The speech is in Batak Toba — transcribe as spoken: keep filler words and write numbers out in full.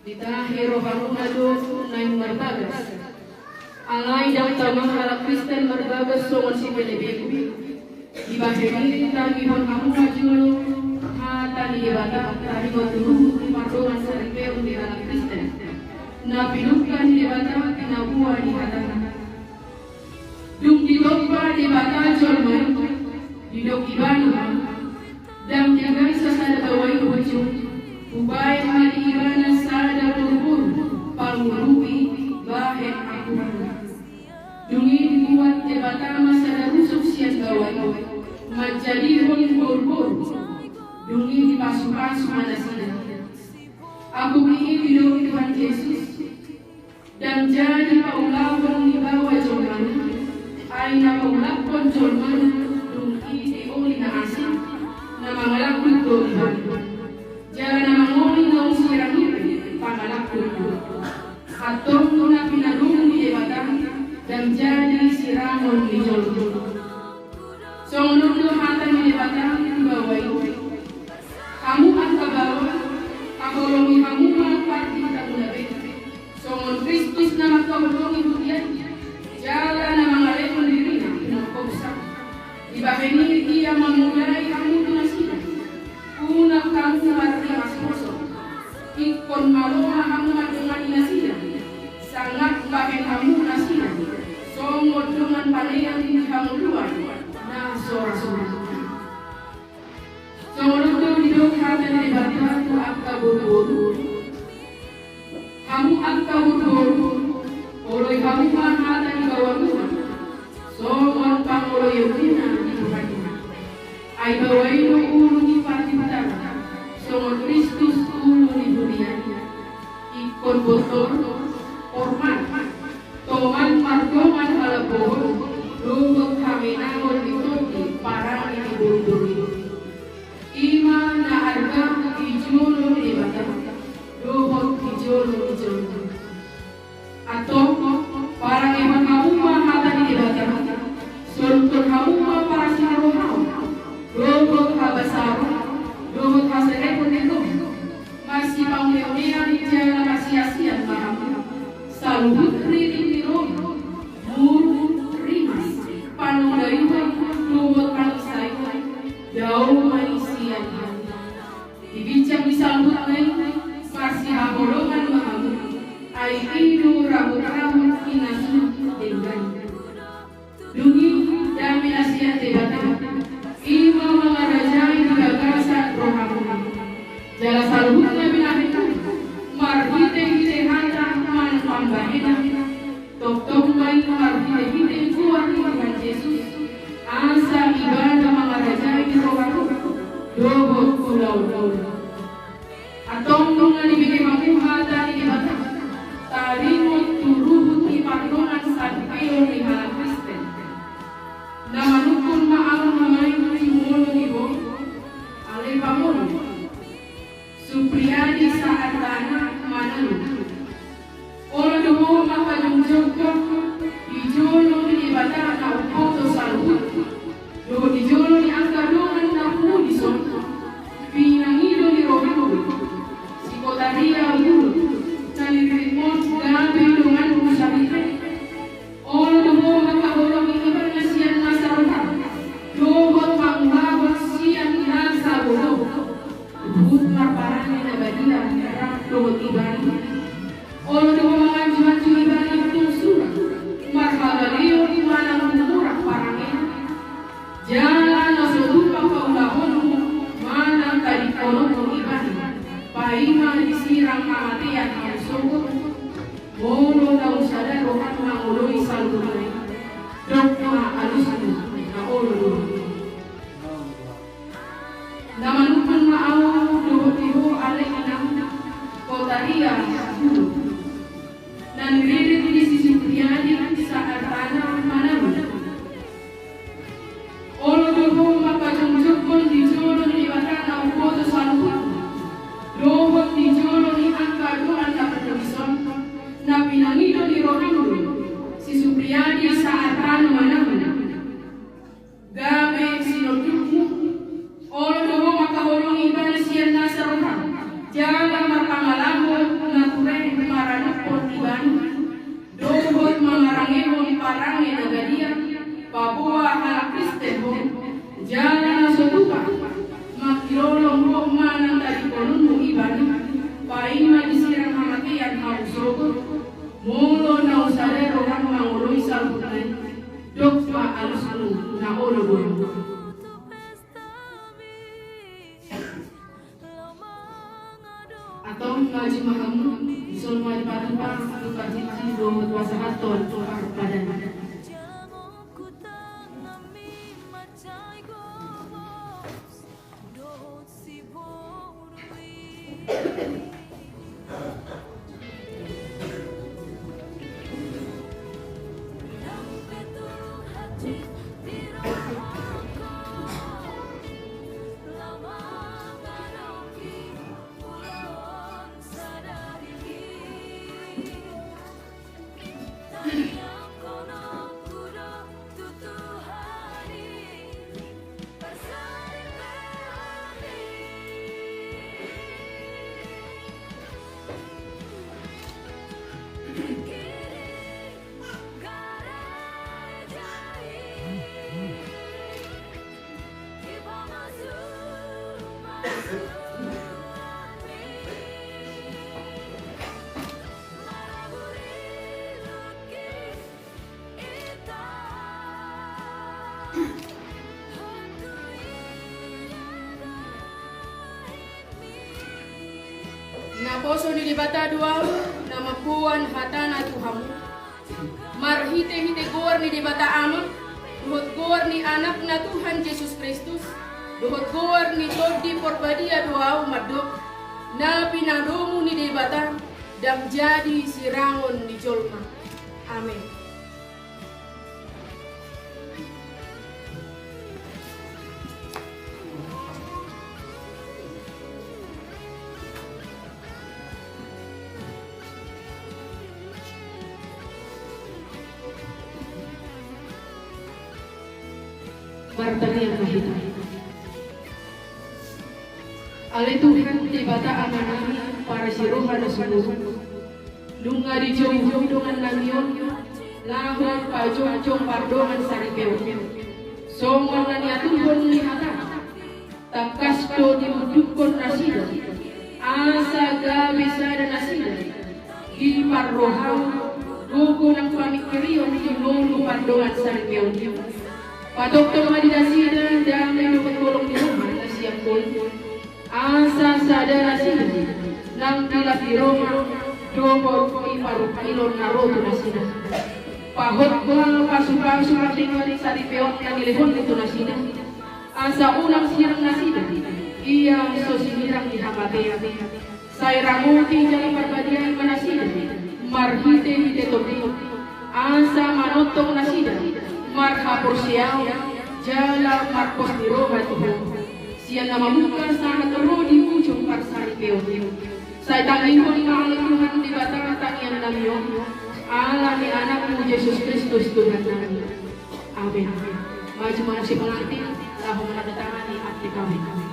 Ditahe rohamuna do naeng marbagas. Alai ndang tama halak Kristen marbagas songon sipelebegu. Dibahen i tangihon hamu ma jolo hata ni Debata taringot tu ruhut ni pardongan saripeon ni halak Kristen. Na pinungka ni Debata pinaboa ni hatana. Dung ditompa Debata jolma i, didok Ibana ma, ndang denggan sasada baoa i bujung, hubahen ma di ibana sada boruboru pangurupi bahen akurangna. Dung i dibuat Debata ma sada rusuk sian baoa i, manjadihon boruboru. Dung i dipasupasu ma nasida. Akurang i didok Tuhan Jesus. Ndang jadi paulahon ni baoa jolmana, ai na paulahon jolmana dung i dioli na asing, na mangalangkup do ibana. Jala na mangoli naung sirang i pangalangkup do. Antong na pinadomu ni Debata ndang jadi sirangon ni jolma. Songon on do hata ni Debata tu baoa i. Hamu angka baoa, haholongi hamu ma partintamuna be. Songon Kristus na mangkaholongi huria i, jala na mangalehon dirina tu na porsea. Dibahen i ia mamulai hamu tu nasida. Unang hamu marrimasmoso. Ingkon malo ma hamu mandongani nasida. Sangap bahen hamu nasida songon dongan panean di hangoluan na so ra somal. Songon on do didok hata ni Debata tu angka boruboru. Hamu angka boruboru, oloi hamu ma hata ni baoamuna songon pangoloionmuna di Tuhan i. Ai baoa i do ulu ni partintaon, songon Kristus ulu ni huria i. Ingkon botor, hormat, tongan mardongan halambohon dohot hamenangon di tondi parange ni boruboru i. I ma na arga di jolo ni Debata dohot di jolo ni jolma. Antong, parangehon hamu ma hata ni Debata, soluthon hamu ma parasirohaon dohot habasaron dohot haserepon ni roha. Masipauneunean jala masiasian ma hamu. Saluhut ririt ni roha, muruk, rimas, panongdaion dohot pangisaion, dao ma i sian hamu. Di ginjang ni saluhutna i, marsihaholongan ma hamu. Ai i do rahutrahut i na sun denggan. Dung i, dame na sian Debata, i ma mangarajai di bagasan rohamuna. Jala saluhutna binahen, marhitehite hata manang pambahenan, tongtong ma i marhitehite goar ni Tuhan Jesus, asa Ibana mangarajai di rohamuna dohot ulaonmuna. Antong nunga dibege hamu hata ni Debata taringot tu ruhut ni pardongan saripeon ni halak Kristen. Na manungkun ma ahu nuaeng tu molo ni ho, ale pamolo. Supriadi Saartana Manaluk. Olo do ho mangkajongjongkon di jolo ni Debata na umboto saluhut, dohot di jolo ni angka dongan na pungu dison, pinangido ni rohangku, si Kotaria Ulo, na niriritmon gabe donganku saripe. Olo do ho mangkaholongi ibana sian nasa roham, dohot mangulahon sian nasa bohom. Huhut marparange na badia rap dohot ibana. Olo do ho manganjuanju ibana tung sura, marhabaleon manang humurang parangena. Jala na so tupa paulahonmu manang tadingkononmu ibana, paima disirang hamatean hamu sogot. Molo naung sada roham mangoloi saluhutna i, dok ma alusmu na olo do. Na manungkun ma ahu dohot di ho ale inang, Kotaria Ulo, na niririt ni si Supriadi Saartana Manaluk. Olo do ho mangkajongjongkon di jolo ni Debata na umboto saluhut, dohot di jolo ni angka dongan na pungu dison, na pinangido ni roham do, si Supriadi Saartana Manaluk, gabe sinondukmu. Olo do ho mangkaholongi ibana sian nasa roham, jala marpangalaho na Parange na badia, paboa halak Kristen ho, jala na so tupa, mangkilolong ho manang tadingkononmu ibana, paima disirang hamatean hamu sogot, molo naung sada roham mangoloi saluhutna i, dok ma alusmu na olo boan. Antong maju ma hamu, dison ma dipatupa, dipajinjing dohot pasahathon parpadan. Naposo ni Debata do ahu, na mamboan hatana tu hamu. Marhitehite goar ni Debata Ama, dohot goar ni Anakna Tuhan Jesus Kristus, dohot goar ni Tondi Porbadia do ahu mandok, na pinadomu ni Debata, ndang jadi sirangon ni jolma. Amen. Martangiang ma hita. Ale Tuhan Debata Amanami, parasi roha na sumurung, nunga dijou Ho dongan nami on laho pajongjong pardongansaripeon. Songon na niaturhon ni hata, tangkas do diundukkon nasida asa gabe sada nasida di parrohaon, gogo nang pamingkirion di ngolu pardongansaripeon. Patongtong ma di nasida dame dohot holong ni roha na sian Ho i, asa sada nasida nang di las ni roha dohot di parungkilon na ro tu nasida. Pahot ma pasupasu pardongansaripeon na nilehonmu tu nasida, asa unang sirang nasida ia so sinirang ni hamatean. Sai ramoti jala parbadiai ma nasida marhitehite Tondi, asa manongtong nasida marhaporseaon jala marpos ni roha tu Ho, sian na mamungka sahat ro di ujung parsaripeon. Sai tangihon ma ale Tuhan Debata tangiang nami on, ala ni Anakmu Jesus Kristus Tuhan nami. Amen. Maju ma muse pengantin laho manandatangani akte kawin.